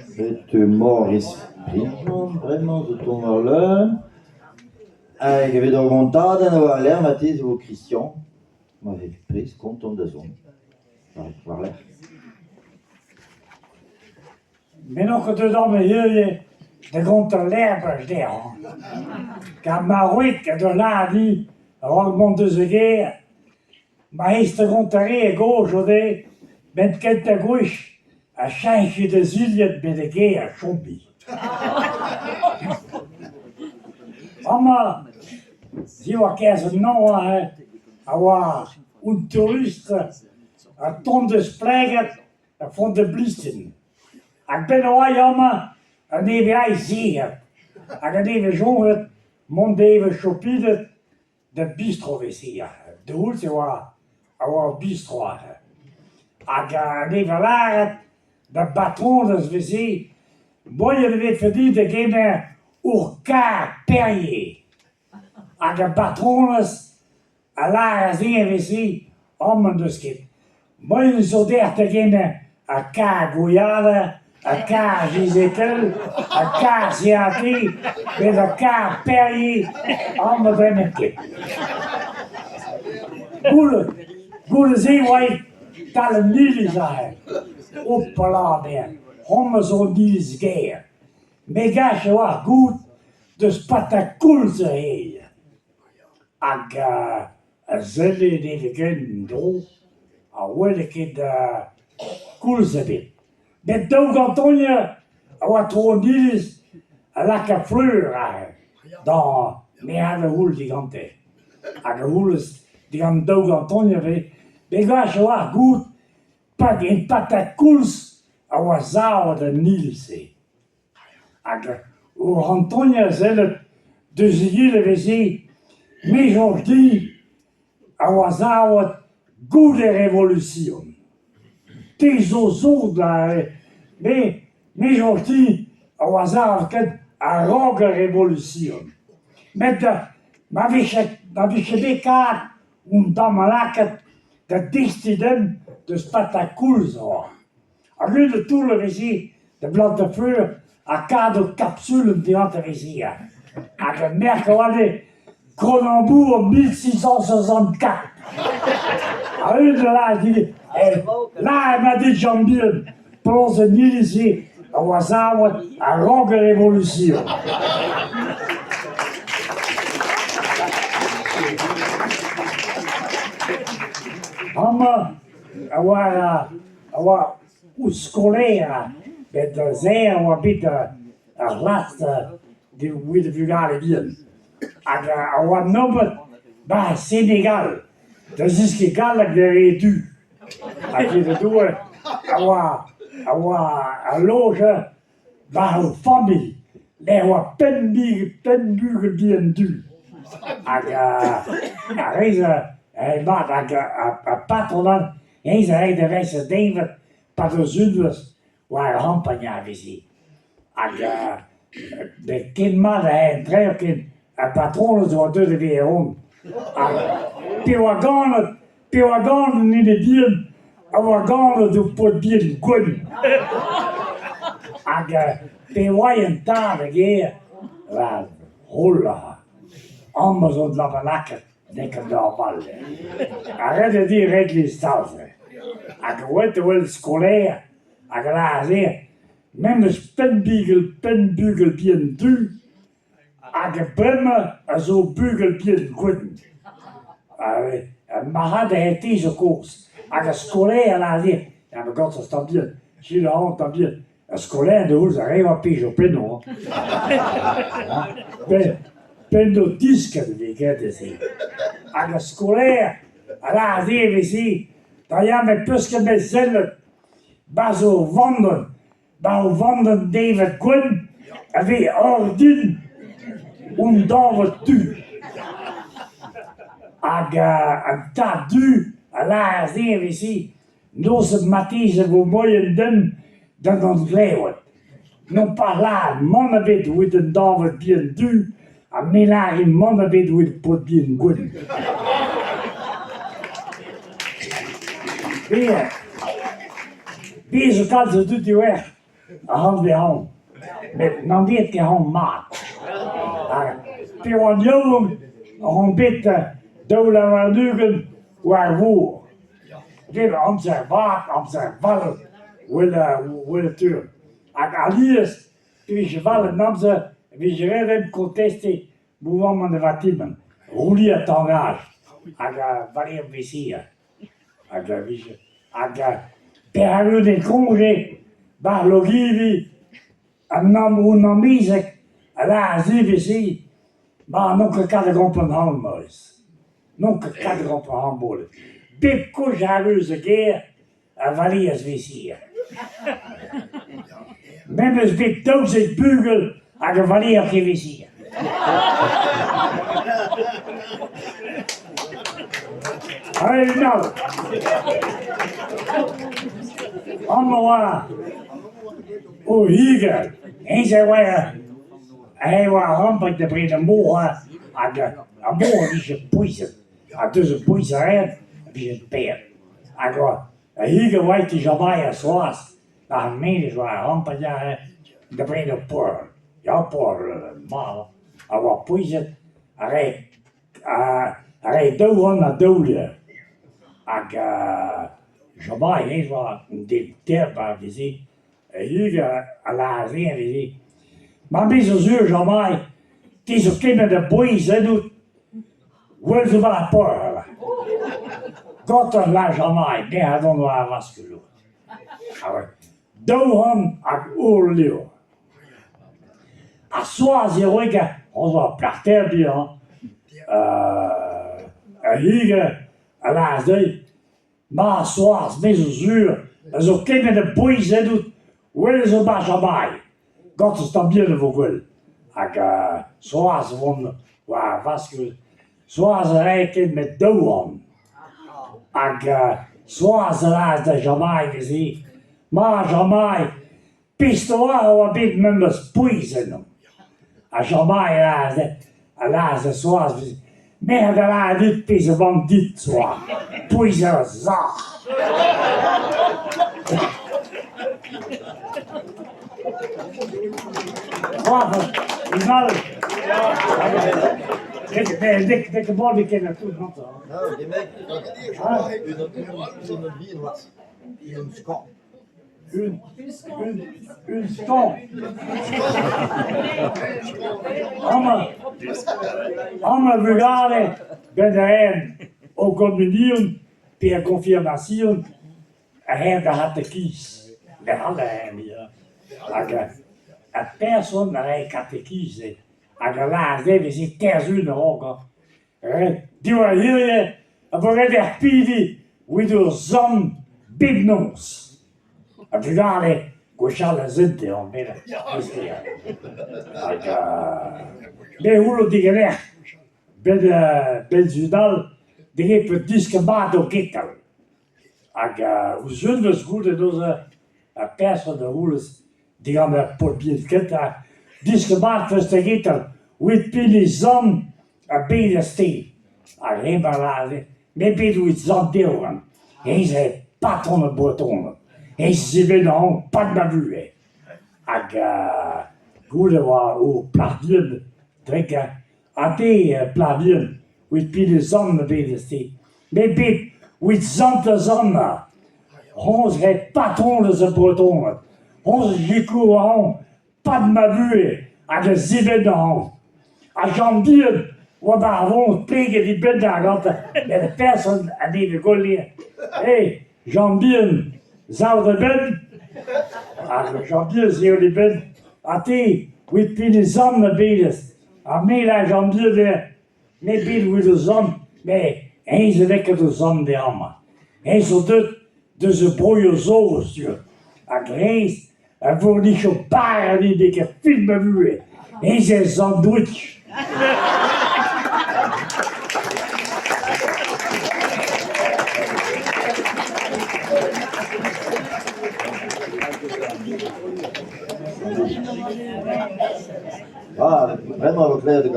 Setu Maurice Prigent bremañ zo tont war-leun hag evit ur gontadenn war-lerc'h marteze e vo Christian ma vez prest kontant da zont war-lerc'h. Me n'on ket deuet amañ hiziv da gontañ lec'h dezhañ gant ma wreg he doa lâret din a-raok mont eus e gêr Ma ez da gontañ re a gozh o dezhe 'benn kentañ gwech ha cheñchet da zilhad betek gêr ha chom-hi. Amañ 'ziwar kerzh an hañv aze a oa un tourist ha tont deus pleget da vont da Blistin. Hag 'benn oa amañ an nevez sec'hed hag an nevez soñjet mont da evañ chopined Da bistro 'veze aze, da c'houlz e oa a oa ur bistro aze. Hag 'neva lâret da batronez 'veze moaien e vefe dit da gemer ur karr Perrier. Hag ar batronez a lâras din e veze amañ n'eus ket. Moaien zo deoc'h da gemer ar karr Gwiader, ar karr Gizetel, ar karr CAT met ar karr Perrier amañ dremen ket. Goude-se e oa e-tal an iliz aze. Hopala 'nezhañ, honnezh zo un iliz gaer. Me 'garfe a-walc'h goût deus petra koulz eo. Hag a selle nevez en-dro ha 'wele ket koulz ebet. Met daou gantonier a oa tro an iliz a laka fleur aze da me a c'houl digante. Hag a c'houlez digant daou gantonier ivez degas a-walc'h goût e-pad koulz a oa savet an iliz-se. Hag o c'hantonier sellet deus egile e veze me 'soñj din a oa savet goude Revolusion. Te zo sot lâret me me 'soñj din a oa savet ket a-raok ar Revolusion. Met ma vije ma vije bet karet un tamm lakaet da deskiñ dimp deus petra koulz e oa. Hag unan toull e veze da blantañ fleur ha kad kapsulenn dirañ e veze. Hag ar merk a oa ivez Kronenbourg 1664. Ha unan a lâre din, lâret 'ma dit Jean Bihan, penaos an iliz-se a oa savet a-raok ar Revolusion. Amañ a oa a oa ouzh skolaer met se a oa bet ar c'hlas evit vugale vihan hag a oa nebeut 'ba Senegal da zeskiñ galleg d'ar re du hag evel-doue a oa a oa al lojañ 'ba o familh lec'h oa pemp bugel bihan du hag ar re-se mat hag ar patron all Eñ a rae da vezañ deñved 'pad ur sizhunvezh war ar c'hampagn a veze. Hag bet ken mat aet an traoù ken ar batronez a oa deuet da vezañ ront. Ha pe oa ganet pe oa ganet an hini bihan a oa ganet ur paotr bihan gwenn. Hag pe oa an tad a gêr, hola, amañ zo da lakaat. N'eo ket normal. Ha ret eo din regliñ stal-se. Hag oet e wel skolaer hag a lâr dezhañ memes pemp bugel bihan du hag bremañ a zo bugel bihan gwenn. Ha marc'had eo te zo kozh. Hag ar skolaer a lâr dezhañ ya ma gortoz tamm bihan, selaou tamm bihan. Ar skolaer da c'houlz a reoa pezh zo pennañ hein. Pennoù diskenn e vez graet aze. Hag ar skolaer a lâr dezhe e veze da ya met 'peus ket bet sellet 'barzh ur vandenn, 'ba ur vandenn deñved gwenn a vez ordin un dañvad du. Hag an tad du a lâras dezhe e veze Noz marteze e vo moaien dimp da gant klevet. Nompas lâret mann ebet evit un dañvad bihan du ha me 'lârin mann ebet evit ur paotr bihan gwenn. Bez' zo kalz a dud diwerc'h ac'hann dezhañ met n'an ket dezhañ mat. Ha pa oan yaouank on bet 22 war vor. Get amzer vat, amzer fall 'wel an tu. Hag alies e vije fall an amzer e vije ret dimp kontestiñ mouvamant ar vatimant, rouliñ an tankaj hag baleañ 'vez-se. Hag a vije hag perak e koñje 'ba Logivi an an amezeg a lâras ivez-se ma n'on ket kat da gompren ac'hanon Maurice, n'on ket kat da gompren ac'hanon Maurice. Bep koulz arru eus ar gêr a valeas 'vez-se. Me 'm eus bet 12 bugel hag a valeer ket 'vez-se. Un all. Amañ oa o higenn. Eñ a oa eñ a oa rampet da bred ar mor hag ar mor a vije pouezet ha deus ar pouez a raent e vije paeet. Hag ar hig a oa e ti Jañ-Mai a-soaz war ar menez war ar rampet aze da bred ar peurr. Ya, peurr mat a oa pouezet a rae 202. Hag Jañ-Mai eñ oa un den tev a veze e hig a lâre a veze "Mar bez zo sur Jañ-Mai, te zo kement a bouez ennout, gwell zo war ar peurr." Gantañ 'lâr Jañ-Mai, bec'h a dont war ar vaskuloù. 200 levr. Ar Soaz e wreg a oa plac'h-kaer dezhañ ar hig a lâras dezhi Ma Soaz, me zo sur a zo kement a bouez ennout well zo 'barzh ar mailh. Gortoz tamm bihan e vo gwell. Hag Soaz o vont war ar vaskul. Soaz a rae ket met 200. Hag Soaz a lâras da Jañ-Mai neuze Ma Jañ-Mai, pezh 'oa a oa bet memes pouez ennomp. Ha Jañ-Mai a lâras da Soaz neuze Merc'h da lâret dit pezh a vank dit, Soaz, pouez ur sac'h. Un skañv. Amañ amañ vugale benn-da-benn o gomunion pe ar goñfirmasion a-hed ar c'hatekiz. Hag ar person a rae katekiz hag a lâre dezhe e veze terzh-un a-raok hañ. Diwar hiziv e vo ret deoc'h pediñ evit ur sant bep noz. Ar vugale gwechall a sente an Hag me 'c'houllo diganec'h 'benn zud all deget diskenn mat ho ketal. Hag ouzh unvez goude neuze ar person a c'houlennas digant ar paotr bihan kentañ diskenn mat 'peus da getal evit pediñ sant ha bed az-te. Hag hemañ a lâre me 'bed evit sant Erwan, eñ eo patron ar Bretoned, eñ 'zibenn ac'hanon 'pad ma buhez. Hag goude e oa ur plac'h vihan drek Ha te, plac'h bihan, evit pediñ sant a bedez-te? Me 'bed evit santez Anna. Honnezh eo patronez ar Bretoned. Honnezh a sikour ac'hanon 'pad ma buhez hag a zibenn ac'hanon. Ha Jean bihan oa 'ba ar voñs pleget e benn gantañ met ar person a nevez gwall Hey, Jean bihan, sav da benn! Hag Jean bihan sav e benn. Ha te, evit pediñ sant a bedez? Ha me 'lâr Jean-Dieu dezhañ, me 'bed evit o zont, met eñ zo lakaet o zont dezhañ amañ. Eñ zo deuet deus e broioù zo sur. Hag eñ a vournicho bara evit betek fin ma buhez. Eñ zo e sandwich. Bremañ e vo klevet.